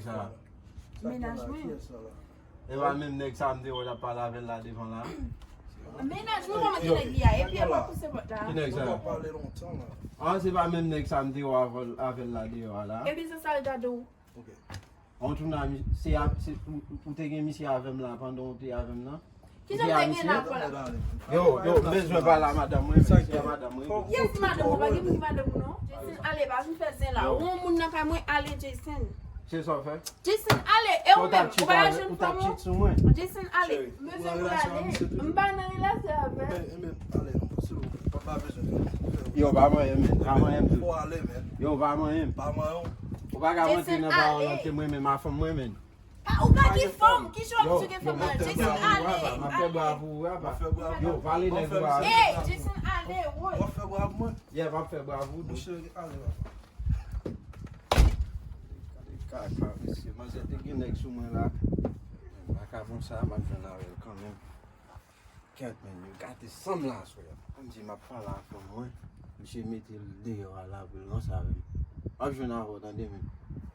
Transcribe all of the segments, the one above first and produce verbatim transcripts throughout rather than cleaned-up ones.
Sa. Mennaj mwen. E pa menm nèg sa m te wè w t ap pale avè l la devan la. Mennaj mwen, kòman ki nèg li a? Epi e pa pouse pòt la. Ki nèg sa? Ah, se pa menm nèg sa m te wè avè l la deyò a la. Epi se sa l gade w. On tou nan se ou te gen misye avè m la pandan ou te avè m nan. Kijan m te gen la pou la? Yo, yo, m bezwen pale a madanm mwen, men se madanm mwen. Yes, madanm ou, pa gen pou ki madanm ou non. Jason, ale, pa vin fè zen la. Ou yon moun nan kay mwen, ale, Jason. Se sa w fè? Jason, ale, e ou menm, ou pa ka jwenn fanm ou? Jason, ale, m bezwen pou l ale. M pa nan relasyon avè l. Yo, pa manyen, men, pa manyen m tou. Yo, pa manyen m. Ou pa ka rantre nan pawòl ante mwen menm a fanm mwen, men. Ou pa gen fanm, kijan w ap di w gen fanm nan? Jason, ale. M ap fè bra pou ou, apa. Yo, pale nèg ou a. Ey, Jason, ale, woy. W ap fè bra pou mwen? Yeah, m ap fè bra pou ou tou. Monchè, ale, apa. Gade kaka, mesye. Manzè te gen nèg sou mwen la. M pa ka konsa, m ap jwenn avè l kanmenm. Kèt, men, yo gate san m la aswè a. Kòmsi m ap pale a fanm mwen, misye mete l deyò a la pou l ranse avè m. M ap jwenn avè w tande, men.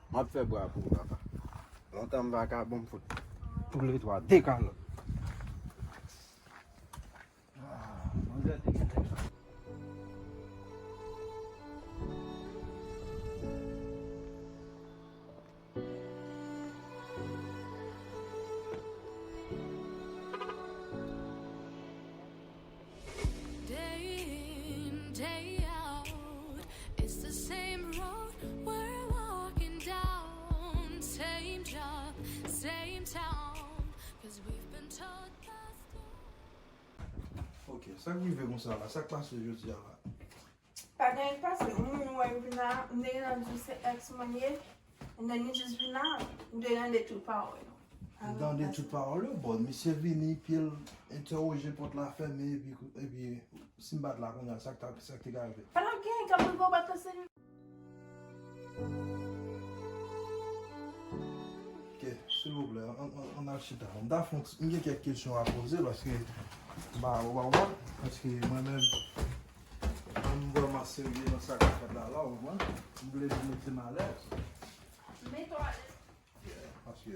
M ap fè bra pou ou, papa. Lontan m vakabon, m fout toulètwa de kalòt. Ah, manzè te gen nèg. Day in, day out, it's the same road we're walking down, same job, same town, 'cause we've been taught the story. Ok, sa k rive konsa la, sa k pase jodi a la? Pa gen anyen k pase. Yon moun wè m vin la, m te gentan di w se ex mwen ye. And then li jis vin la, m te tande tout pawòl yo. M tande tout pawòl yo, bon, misye vini, pye l entèwoje, pòt la fèmen, epi, epi si m pa t la kounye a, sa k ta, sa k te ka rive? Pa t ap gen anyen k ap rive w, pa t ka seri. Ok, silvouplè, ann, ann, ann al chita. M ta fè, m gen kèk kesyon a poze, paske m pa, ou pa konprann, paske mwen menm, Mwen m vrèman serye nan sa k ap fèt la la, ou konprann? M vle nou mete m alèz. Mete w alèz. Yeah, paske,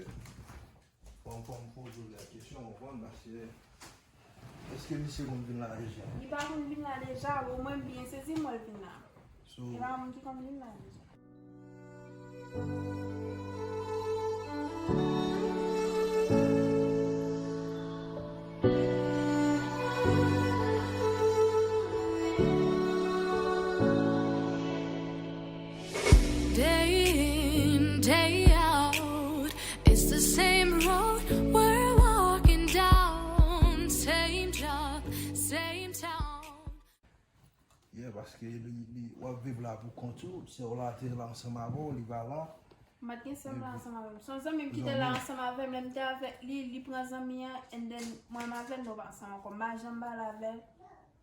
bon, fò m poze w kèk kesyon, ou konprann? Paske, èske misye konn vin la deja? Li pa konn vin la deja, bon, mwen m byen sezi m wè l vin la. So, e pa yon moun ki konn vin la deja. Day in, day out, it's the same road we're walking down, same job, same town. Yeah, paske li, li, w ap viv la pou kont ou, sè w la te la ansanm avè w, li pa la. M pa t gen sè m la ansanm avè m. Se yon zanmi m ki te la ansanm avè m, lè m te avèk li, li pran zanmi an, and then mwen menm avè l, nou pa ansanm ankò. M pa janm pale avè l.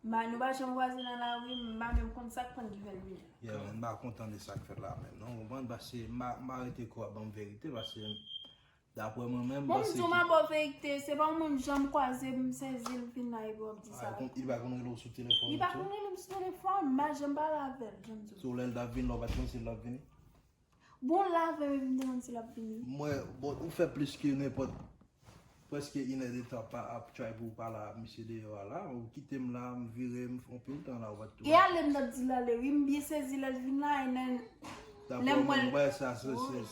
M pa, nou pa janm kwaze nan lari, m pa menm konn sa k pran ki fè l vini. Yeah, m pa kontan de sa k fèt la menm. Non, ou konprann, paske m pa, m pa rete kò ap ban m verite, paske Daprè mwen menm, bon, m di w m ap ba w verite, se pa yon moun jan m kwaze m sezi l vin la epi w ap di sa. Li pa konn rele w sou telefòn? Li pa konn rele m sou telefòn, m pa janm pale avè l, jan m di w. So lè l t ap vin la, ou pa t konn si l t ap vini? Bon, l avè m epi m te konn si l ap vini. Mwen, bon, ou fè plis ke nenpòt, prèske inèdtan pa ap try pou w pale ak misye deyò a la, ou kite m la, m vire, m fè anpil tan la, ou pa t tou. E ale m t ap di l ale wi, m byen sezi lè l vin la, e lè m wè l. Daprè mwen, m wè sa, se, se,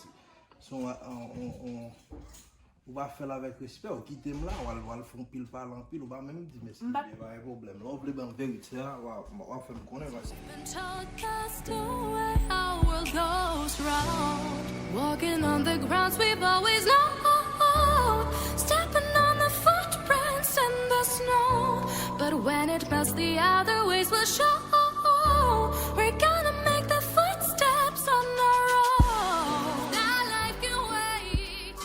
Se yon, yon, yon, yon, ou pa fè l avèk respè, ou kite m la, w al, w al fè yon pil pale anpil, ou pa menm di mèsi, pa gen pwoblèm. Lè w vle ban m verite a, w a, w a fè m konnen, paske. Been taught that's the way our world goes round. Walking on the grounds we've always known. Stepping on the footprints in the snow. But when it melts, the other ways will show. We're gonna make the footsteps on our own. That life can wait.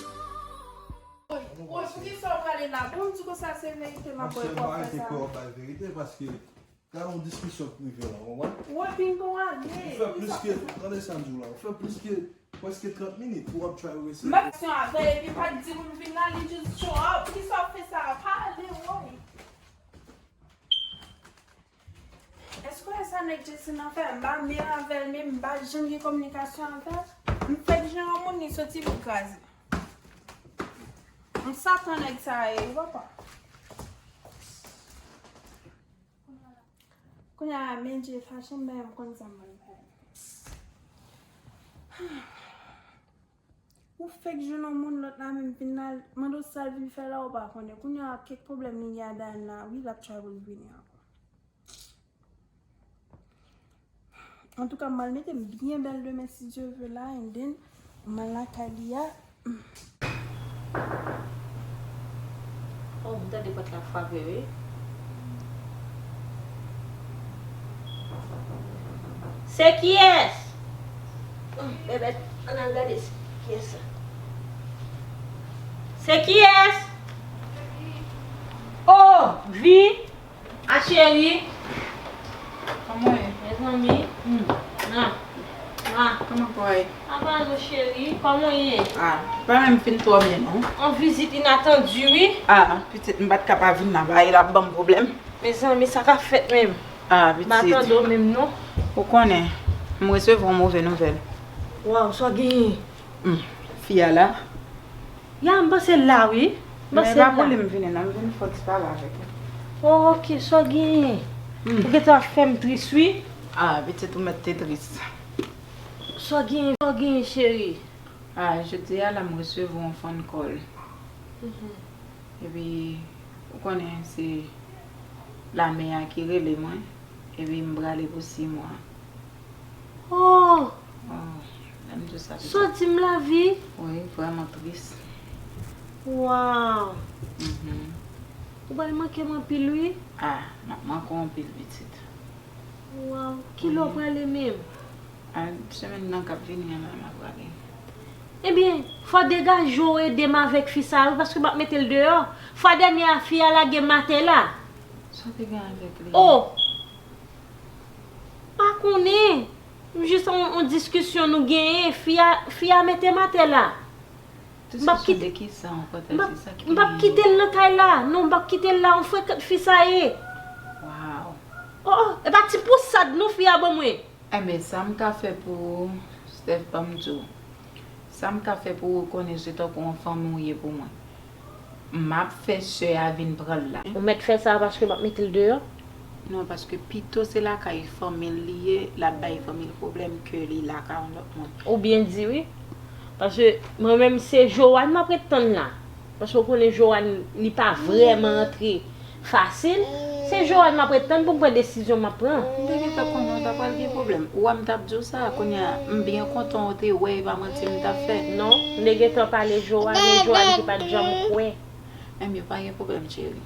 Woy, woy, poukisa w prale la? Bon, m di konsa se verite m ap bay, pou w ap fè sa. Monchè, m pa rete kwè w ap bay verite, paske gade yon diskisyon k rive la, w konprann? Woy, pinga w ale. Ou fè plis ke, tande sa m di w la, ou fè plis ke, prèske trant minit pou w ap try rese. M ap kesyon avè l, epi m pa t di pou m vin la, li just show up. Poukisa w ap fè sa? Pale, woy. Èske w wè sa nèg Jason nan fè? M pa menm avè l menm, m pa janm gen kominikasyon avè l. M fèk jwenn yon moun, li soti pou kraze. M satan nèg sa ye, wi papa. Kounye a, men Dye fache m, men m konn sa m pral fè. Ou fèk jwenn yon moun, lòt la menm vin la, mande w sa l vin fè la, ou pa konnen. Kounye a, kèk pwoblèm li gen a Dayana, wi, l ap try pou l vini ankò. Antouka, m pral mete m byen bèl demen, si Dye ve la, and then, m al lakay li a. Oh, m tande pòt la frape, wi. Se kiyès? Oh, bèbèt, ann al gade se kiyès sa. Se kiyès? Oh, Vi! A cheri! Kòman w ye? Mezanmi. Hmm. Ah. Ah. Kòman kò w ye? Apa nou cheri, kòman w ye? Ah, pa menm fin twò byen non. Yon vizit inatandi wi. Ah, pitit, m pa t ka pa vin la, bagay la ap ban m pwoblèm. Mezanmi, sa k ap fèt menm? Ah, pitit. M pa tande w menm non. Ou konnen, m resevwa yon move nouvèl. Waw, sa w genyen? Hmm. Fi a la. Ya, m panse l la wi. M panse l la. Men pa pou li m vini non, m vin fò ti pale avèk ou. Oh, ok, sa w genyen? Hmm. Ou gentan ap fè m tris wi. Ah, pitit ou mèt te tris. Sa w genyen, sa w genyen, cheri? Ah, jodi a la m resevwa yon phone call. Mhm. Epi, ou konnen se lame a ki rele mwen, epi m prale pou sis mwa. Oh! Oh, lè m di w sa, pitit. Sa w di m la, Vi? Wi, vrèman tris. Waw! Mhm. Ou pral manke m anpil, wi. Ah, m ap manke w anpil, pitit. Waw! Kilè w prale menm? Ah, semèn nan k ap vini an la, m ap prale. Ebyen, fò w degaje w ede m avèk fi sa a, wi, paske m ap mete l deyò. Fwa dènye a, fi a lage m atè la. Sa w te gen avèk li? Oh! Pa konnen. Jis yon, yon diskisyon nou genyen, fi a, fi a mete m atè la. M p ap kite, de kisa ankò, m p ap, m p ap kite l nan kay la. Non, m p ap kite l la, yon frekant fi sa ye. Waw. Oh, oh, e pa ti pousad non fi a ban mwen. Enben, sa m ka fè pou ou, Steph, ban m di w. Sa m ka fè pou ou, konnen se tankou yon fanmi w ye pou mwen. M ap fè sè a vin pran l la. Ou mèt fè sa paske m ap mete l deyò? Non, paske pito se lakay fanmi l li ye, l ap bay fanmi l pwoblèm ke li lakay yon lòt moun. Ou byen di wi. Paske mwen menm se Joanne m ap ret tann la. Paske w konnen Joanne li pa vrèman antre fasil. Se Joanne m ap ret tann pou m pran desizyon m ap pran. M te gentan konnen w ta pral gen pwoblèm. Ou wè m t ap di w sa, kounye a m byen kontan w te wè e pa manti m t ap fè. Non, m te gentan pale Joanne, e Joanne ki pa t janm kwè. Enben, pa gen pwoblèm, cheri.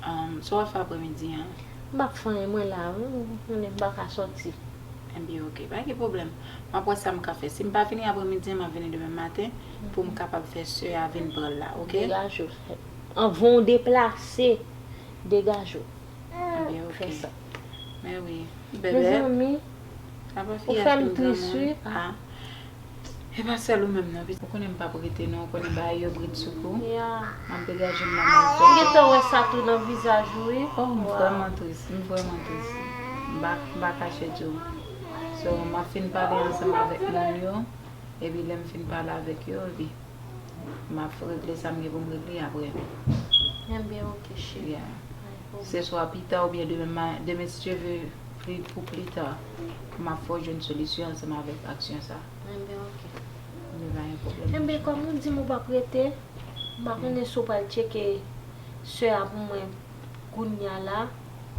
Um, sa w ap fè apremidi an? M p ap fè anyen, mwen la, wi, ou konnen m pa ka sòti. Enben, ok, pa gen pwoblèm. M ap wè sa m ka fè. Si m pa vini apremidi an, m ap vini demen maten pou m kapab fè sè a vin pran l la, ok? Degaje w. Anvan w deplase, degaje w. Ebyen, ok. Fè sa. Men wi, bèbè. Mezanmi, ou fè m tris, wi. Ah. E pa sèl ou menm non, pitit. Ou konnen m p ap rete non, ou konnen bagay yo brit sou kou. Ya. M ap degaje m la, m al fè. M gentan wè sa tou nan vizaj ou, wi. Oh, m vrèman tris, m vrèman tris. M pa, m pa kache di w. So, m ap fin pale ansanm avèk moun yo. Epi lè m fin pale avèk yo, epi m ap regle sa m gen pou m regle apre. Enben, ok, cheri. Yeah. Pa gen pwoblèm. Se swa pita oubyen demen ma-, demen, si Dye ve, pli, pou pli ta, m ap fè w jwenn solisyon ansanm avèk aksyon sa. Enben, ok. Enben, pa gen pwoblèm. Enben, kòm ou di m ou p ap rete, m pa konnen si w pral tcheke sè a pou mwen. Kounye a la,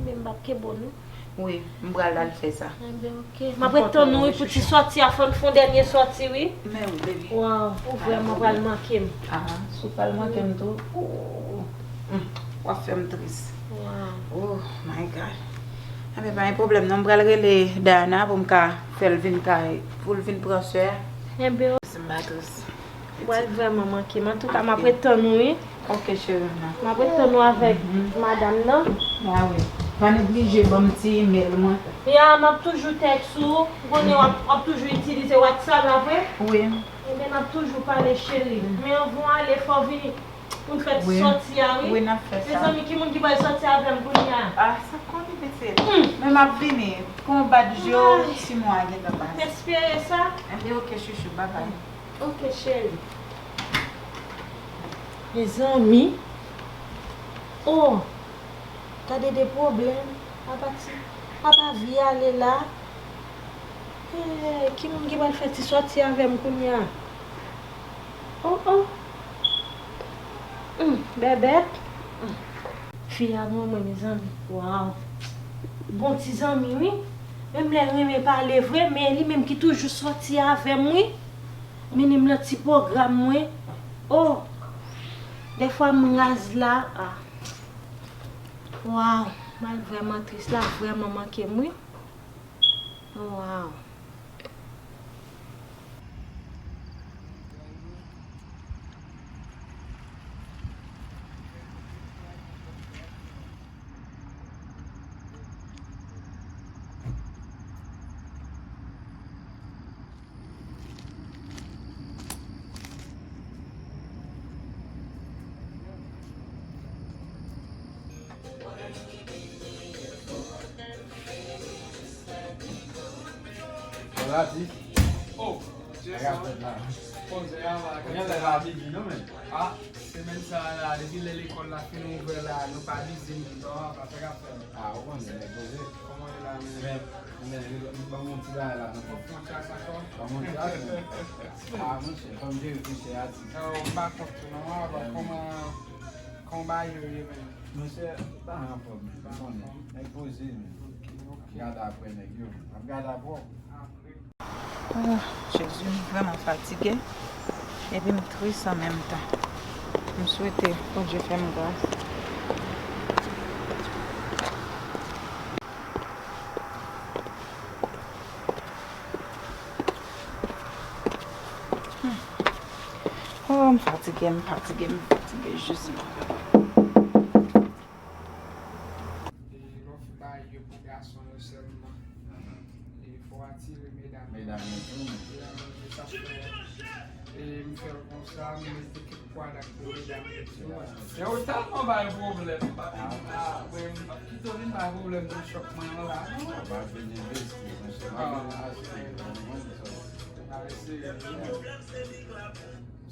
men m p ap kenbe w non. Wi, m pral al fè sa. Enben, ok. M ap ret tann ou, wi, pou ti sòti a, fò n fè yon dènye sòti, wi. Men wi, baby. Waw, ou vrèman pral manke m. Ah, si w pral manke m tou. Ou, hmm, w ap fè m tris. Waw. Oh, my God. Enben, pa gen pwoblèm non, m pral rele Dayana pou m ka fè l vin kay, pou l vin pran sè a. Enben, m pa tris. Ou pral vrèman manke m. Antouka, m ap ret tann ou, wi. Ok, cheri m nan. M ap ret tann ou avèk madanm nan. Ah wi. Pa neglije ban m ti email mwen. Ya, m ap toujou tèks ou. Ou konnen w ap, w ap toujou itilize WhatsApp la, vre? Wi. Ebyen, n ap toujou pale, cheri. Men anvan w ale, fò w vini pou n fè ti sòti a, wi. Wi, n ap fè sa. Mezanmi, ki moun ki pral sòti avè m kounye a? Ah, sa konnen, pitit. Hmm. Men Ap vini. Kòman w bat je w, Simon a gentan pase. M espere sa. Ebyen, oke, chouchou, babay. Oke, cheri. Mezanmi. Oh! Gade de pwoblèm. Apa ti, apa vi ale la. Hey, ki moun ki pral fè ti sòti avè m kounye a? Oh, oh. Hmm, Bèbèt. Hmm. Fi a bon mwen, mezanmi. Waw. Bon ti zanmi, wi. Menm lè l renmen pale vre, men li menm ki toujou sòti avè m, wi. Mennen m nan ti pwogram mwen. Oh. Dèfwa m raz la. Ah. Waw. Mal vrèman tris la, vrèman manke m, wi. Waw. Bon, la, ti. Oh, Jason. Sa k ap fèt la? Koze a la, koze a la. Gen lè la, bibi, non, men. Ah, semèn sa a la, depi lè lekòl la fin ouvè la, nou pa bizi menm non, apa sa k ap fèt? Ah, ou konnen, nèg poze. Kòman w ye la, men? Men, men, ban m yon ti bagay la, non. Ou fè yon chas ankò? Ban m yon chas, men. Ah, monchè, fò m jere monchè a, ti. Oh, m pa kont tou, non, apa, kòman, kòman bagay yo ye, men? Monchè, pa anfòm, men, ou konnen. Nèg poze, men. Ok, ok. Gade apre nèg yo, men. Ap gade apre w. Ah, Jezi, m vrèman fatige. Epi m tris an menm tan. M swete Bondye fè m gras. Hmm. Oh, m fatige, m fatige, m fatige, Jezi. E lè w fin bay yo pou gason yo sèlman, e fò w atire medam yo. Medam yo tou. Medam yo, sa fè, e m fè l konsa, m mete kèk pwa dak pou medam yo tou. E yo tèlman bay pwoblèm, m pa, ah, mwen, m p ap kite w vin bay pwoblèm nan chòp mwen an la, non. M ap vin envesti, monchè, m ap vin achte, ou konprann, so. N ap eseye.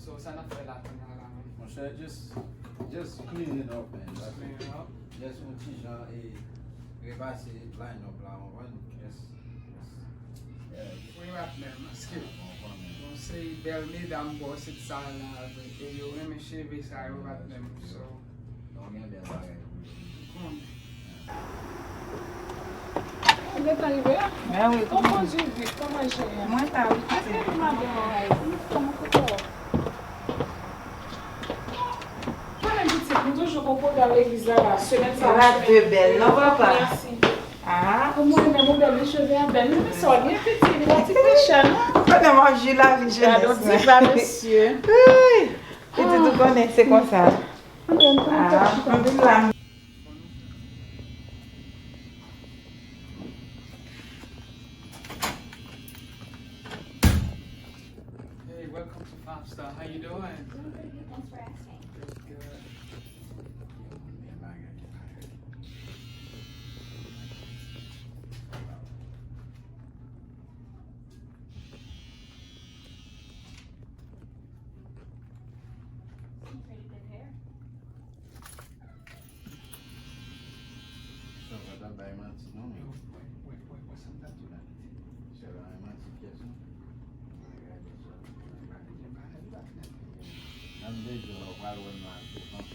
So, sa n ap fè la kounye a la menm? Monchè, just, just clean it up, man. Just clean it up. Just yon ti jan e repase line up la, ou konprann? Just, just, yeah. Wi, patnè m, paske, ou konprann, yon seri bèl medam bò sit sa la, e yo renmen cheve sa yo, patnè m, so. Donk, gen bèl bagay pou yo. Ou konnen. Ou gentan rive a? Ben wi, kòman? Ou kondui vit, kòman jere a? Mwen la wi, pitit. Anpil madanm mwen, ou fè mwen kote w. Mwen menm pitit, nou toujou gon pwogram legliz la, la, semèn sa a. Ou la de bèl, non, papa? Mèsi. Ah. Kòman ou menm, ou bèl, men cheve a bèl. Men sa w gen, pitit, li pa ti pechè, non? Pandan m ap jwi lavi jenès mwen. Gade yon diva, mesye. Wi. Pitit, ou konnen, se konsa. Ah, anpil la. Hey, welcome to Five Star. How you doing? Doing pretty good. Thanks for asking. Good, good. Some pretty good hair. Sa pa ta bay manti non, men. Wè, wè, wè, wè sa m t ap di w la, pitit. Sè la, bay manti pyès non. N ap bezwen w pral wè m la tou, non.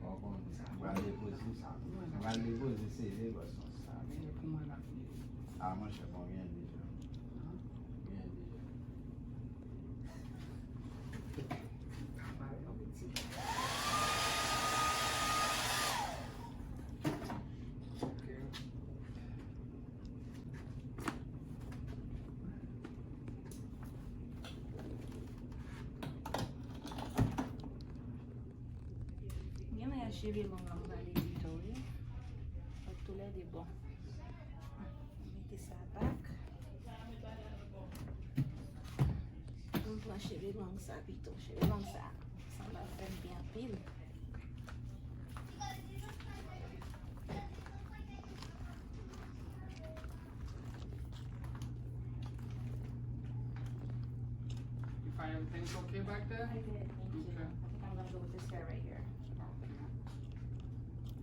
Bon, bon, m pral depoze, m pral depoze seve bòs lan. Ah, monchè, bon, gen deja. Gen deja. Gen lè cheve long lan m pale pito wi. Ak toulède bò. Mete sa back. M pran cheve long sa pito. Cheve long sa sanble ap fè m byen anpil. It's okay back there? I did, thank you. Okay. I think I'm gonna go with this guy right here. Okay.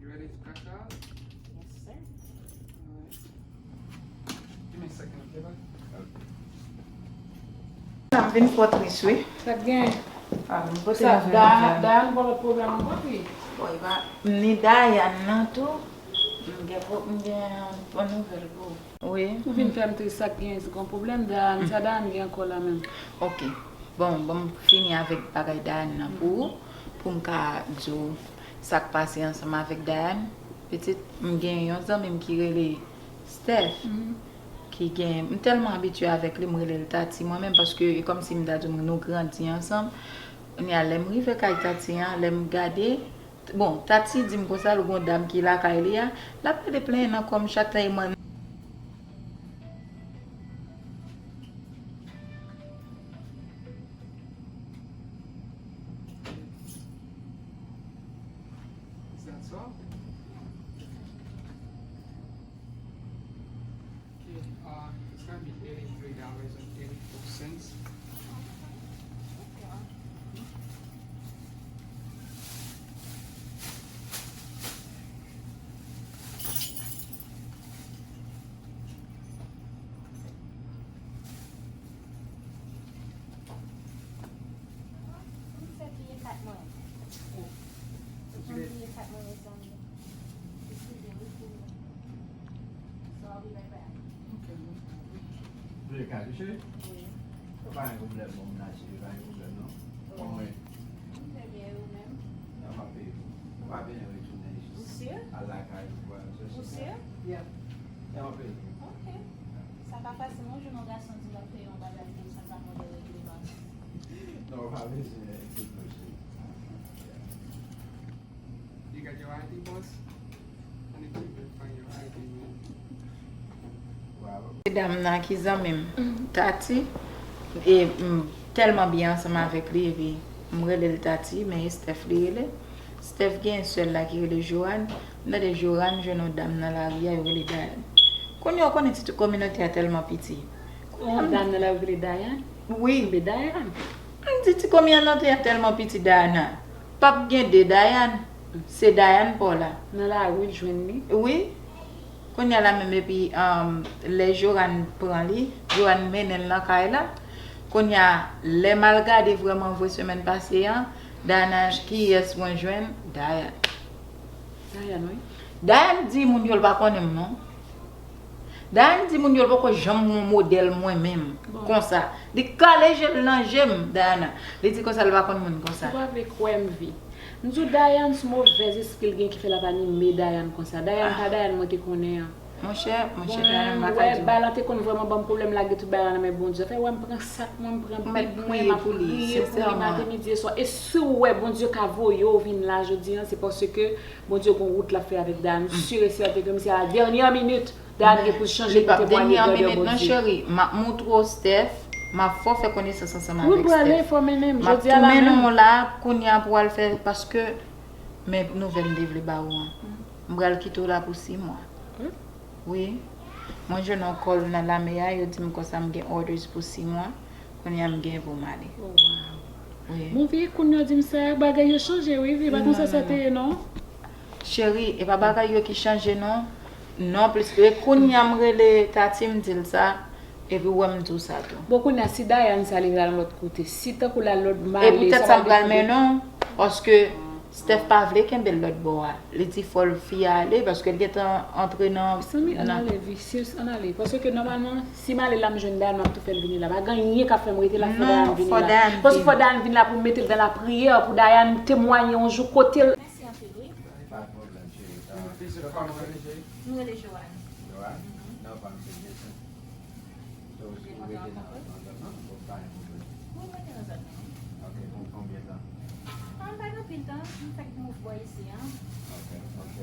You ready to cash out? Yes, sir. All right. Give me a second, okay, bud? Okay. M vin fò tris, wi. Sa t gen? Ah, m pote sa, nouvèl Da-, Dayan pa lòt pwoblèm ankò, wi. Bon, e pa, ni Dayan nan tou. M gen pou, m gen bon nouvèl pou ou. Wi. Ou vin fè m tris, sa k gen, se gon pwoblèm, Dayan, sa Dayan gen ankò la menm? Ok. Bon, bon, m fini avèk bagay Dayan nan pou ou, pou m ka di w sa k pase ansanm avèk Dayan. Pitit, m gen yon zanmi m ki rele Steph, ki gen, m tèlman abitye avèk li, m rele l Tati mwen menm, paske e kòmsi m ta di w nou grandi ansanm. Kounye a, lè m rive kay Tati an, lè m gade, bon, Tati di m konsa, l gon dam ki lakay li a, l ap plede plenyen nan kò m chak tan e mwen. Is that so? Okay, uh, it's gonna be eighty-three dollars and eighty-four cents. Mwen fè piye kat mwen. Mwen piye kat mwen, mezanmi. Eskize, wi, pou mwen. So, I'll be right back. Ok, no problem. Vle kat, wi, cheri? Wi. Yo pa gen pwoblèm, bon, m la, cheri, pa gen pwoblèm, non. Kòman w ye? M trè byen, e ou menm? Sa va, baby. Ou pa bezwen retounen isit. Ou si? Al lakay ou, wè, chèche. Ou si? Yeah. Sa va, baby. Ok. Sa pa fasil, non, jwenn yon gason di l ap peye yon bagay konsa, sa pa yon bèl regleman. Non, ou pa bezwen eksplik non, cheri. You got your I D, boss? I need to verify your I D, man. Wow. Se dam nan ki zanmi m, Tati, e m tèlman byen ansanm avèk li, epi m rele l Tati, men e Steph li rele. Steph gen sè l la ki rele Joanne. M tande Joanne jwenn yon dam nan lari a, yo rele Dayan. Kounye a, ou konnen ti kominote a tèlman piti. Yon dam nan lari yo rele Dayan? Wi. Be Dayan. M di ti kominote a tèlman piti, Dayana. P ap gen de Dayan. Se Dayan pa w la. Nan lari l jwenn li? Wi. Kounye a la menm, epi, um, lè Joanne pran li, Joanne mennen l nan kay la. Kounye a, lè m al gade vrèman vre semèn pase an, Dayana, kiyès mwen jwenn? Dayan. Dayan, wi. Dayan di moun yo l pa konnen m non. Dayan di moun yo l poko janm wè yon modèl mwen menm konsa. Li kale je l nan je m, Dayana. Li di konsa l pa konn moun konsa. Ou pa vle kwè m, Vi. M di w Dayan se movèz espri l gen ki fè l ap anime Dayan konsa. Dayan pa Dayan mwen te konnen an. Monchè, monchè, Dayan m pa ka di w. Wè, bagay la te konn vrèman ban m pwoblèm, lage tout bagay la nan men Bondye. Sa fè wè m pran sak mwen, m pran Bib mwen, m ap priye pou li maten, midi e swa. E si w wè Bondye ka voye w vin la jodi an, se paske Bondye gon wout l ap fè avèk Dayan. M si e sèten ke m se a la dènyè minit. Dayana gen pou l chanje, li temwaye grandè Bondye. Li p ap dènyè minit non, cheri. M ap montre w Steph. M ap fè w fè konesans ansanm avèk Steph. Wi, pral enfòme menm. M ap tou mennen w la kounye a pou w al fè, paske men nouvèl m te vle ba ou an. M pral kite w la pou sis mwa. Wi. Mwen jwenn yon call nan lame a, yo di m konsa m gen orders pou sis mwa. Kounye a m gen pou m ale. Oh, wow. Wi. Bon, Vi, kounye a w di m sa, bagay yo chanje, wi, Vi, pa konsa sa te ye, non. Cheri, e pa bagay yo ki chanje, non. Non, pliske kounye a m rele Tati, m di l sa, epi ou wè m di w sa tou. Bon, kounye a, si Dayan sa li al yon lòt kote, si tankou l al lòt, m ale, sa pral depann de. E poutèt sa m pral mennen w, paske Steph pa vle kenbe l lòt bò a. Li di fò l fi a ale, paske l gentan antre nan. Mezanmi, ann ale, Vi, sis, ann ale. Paske nòmalman, si m ale la, m jwenn Dayan, m ap tou fè l vini la. Pa gen anyen k ap fè m rete la, fò Dayan vini la. Non, fò Dayan vin. Paske fò Dayan vin la pou m mete l dan la priyè, pou Dayan temwaye yon jou kote l. Mèsi anpil, wi. Pa gen pwoblèm, cheri. Ah, se kòman w rele, cheri? M rele Joanne. Joanne? Mhm. Non, pa m se Jason. So, ou rete nan, nan zòn nan, ou pa gen pwoblèm? Wi, m rete nan zòn nan, wi. Ok, pou konbyen tan? Ah, m pa gen anpil tan, m fèk move bò isi an. Ok, ok.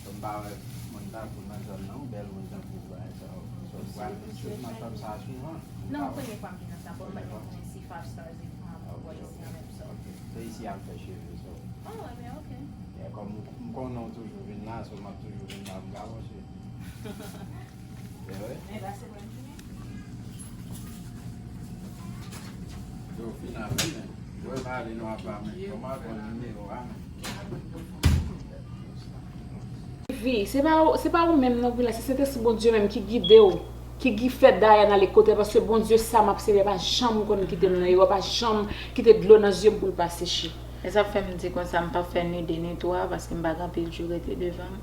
So, m pa wè moun tankou nan zòn nan, ou bèl moun tankou bagay sa yo. So, ou pral vin sou madanm sa souvan? Non, premye fwa m vin nan sa, bon, m pa t konn si Five Stars e pran bò isi an menm, so. Ok. Se isi a m fè cheve, so. Oh, ebyen, ok. Yeah, kòm m konnen w toujou vin la, so m ap toujou vin la, m ka panse. Vre? Men pase pou m fini. Yo fin avè men. Wè m ale nou apa men. Kòman pran nimewo a men? Vi, se pa, se pa ou menm non, Vila, se Sentespri Bondye menm ki gide w, ki gi fè Dayane ale kote l, paske Bondye sa m ap sèvi a pa janm konn kite m nan erè, pa janm kite dlo nan zye m pou l pa seche. E sa fè m di konsa, m p ap fè ni de ni twa, paske m pa gen anpil jou rete devan m.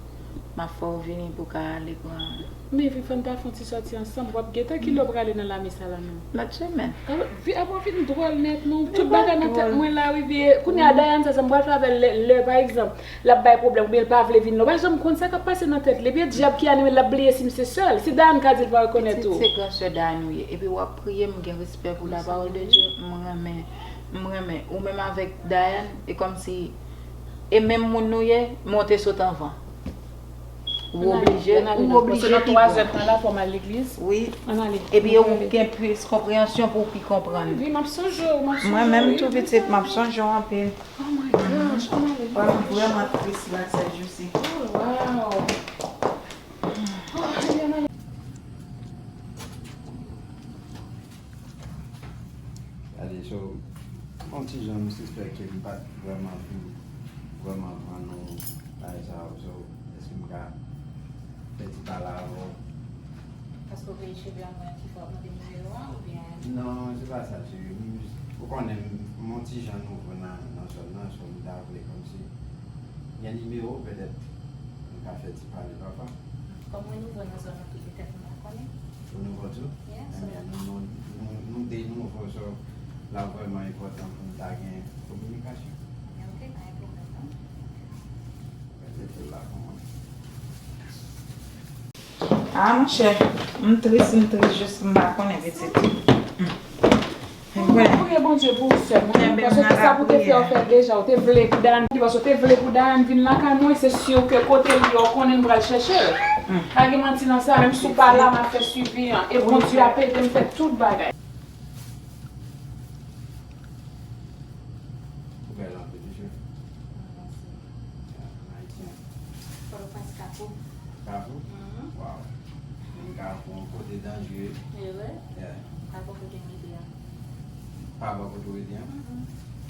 M ap fè w vini pou w ka ale pran. Men Vi, fò n ta fè yon ti sòti ansanm, w ap gentan ki lè w prale nan lame sa la menm. Lòt semèn. Ah, Vi, ah, w ap vin dwòl nèt non. Tout bagay nan tèt mwen la, wi, Vi. Kounye a, Dayane sa, sa m pral fè avè l lè, lè, pa egzanp, l ap bay pwoblèm, oubyen l pa vle vin la. Ou pa janm konn sa k ap pase nan tèt li. Epi dyab ki anime l, l ap bliye si m se sè l. Si Dayane ka di l pa rekonèt ou. Pitit, se gran sè Dayane ou ye. Epi w ap priye, m gen respè pou la pawòl de Dye. M renmen, m renmen. Ou menm avèk Dayane, e kòmsi, e menm moun nou ye, men w te sot anvan. Ou oblije, ou oblije pito. Wi. Epi ou gen plis konpreyansyon pou w pi konprann. Vi, m ap sonje w, m ap sonje w. Mwen menm tou pitit, m ap sonje w anpil. Oh my gosh, ann ale. Mwen vrèman tris la, sèjousi. Oh, wow. Oh, ann ale. Gade, so, yon ti jan m sispèk ke m pa t vrèman vin, vrèman pran nou bagay sa yo. So, èske m ka fè ti pale avè w? Paske w veye cheve a mwen ki fè w ap mande nimewo a, oubyen? Non, se pa sa, cheri. M jis, ou konnen, m, m yon ti jan nouvo nan, nan zòn nan, so m ta vle kòmsi gen nimewo, petèt, nou ka fè ti pale, papa. Kòm mwen nouvo nan zòn nan tou, petèt m pa konnen. Ou nouvo tou? Yeah, so. Ebyen, nou, nou, nou, nou de nouvo, so, l ap vrèman enpòtan pou n ta gen kominikasyon. Ebyen, ok, pa gen pwoblèm, non. Mete l la pou mwen. Ah, monchè, m tris, m tris, jis m pa konnen pitit. Ou priye Bondye pou ou sèl, mwen, paske se sa pou te fè w fè deja, ou te vle pou Dayane, paske ou te vle pou Dayane vin lakay mwen, se si ke kote l ye, ou konnen m pral chèche l. Pa gen manti nan sa, menm si w pa la, m ap fè swivi an, e Bondye ap ede m fè tout bagay. Ou bèl anpil, wi, cheri. Ah, mèsi. Yeah, ann Ayiti. Pòtoprens, Kafou. Kafou? Mhm. Wow. Menm Kafou, yon kote danjere. E vre? Yeah. Kafou kote m rete a. Pa bò kote w rete a? Mhm.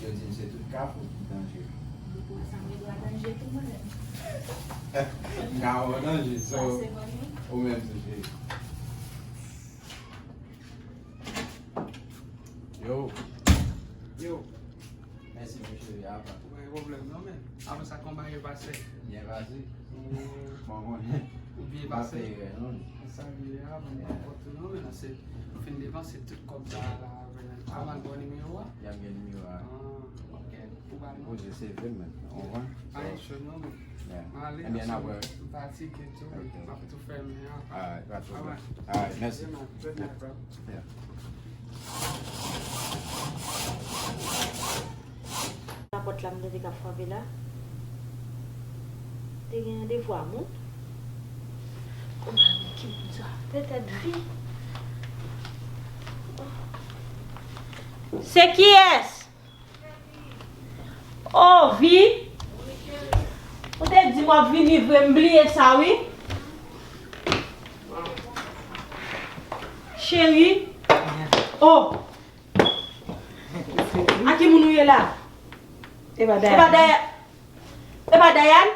Yo di m se tout Kafou ki danjere. Di pou sa m rete a danjere tou mwen menm. M ka wè w danjere, so, ou menm tou, cheri. Yo. Yo. Mèsi pou cheve a, pa. Ou pa gen pwoblèm non, men. Avan sa, kòman yo pase? Byen pase. Bon, bon. Ou byen pase? Pa peye, non. Sa byen a, bon, pa pòt non, men se, ou fin depanse tout kòb sa la, men. Avan bon nimewo a? Y ap gen nimewo a. Ah, ok. Ou pa non. Poze seve, men. Ou konprann? Pa gen chòt non, men. Yeah. Mwen ale, ebyen, n ap wè. M fatige tou, men m ap tou fèmen an. Alright, pa de pwoblèm. Alright, mèsi. Yeah, man. Good night, bro. Yeah. Lapòt la, m tande k ap frape la. Te gen de vwa moun. Oh, men ki moun sa? Petèt Vi. Se kiyès? Oh, Vi. Ou te di m w ap vini vre, m bliye sa, wi. Cheri. Oh. A ki moun ou ye la? E pa Dayane. E pa Daya-, e pa Dayane?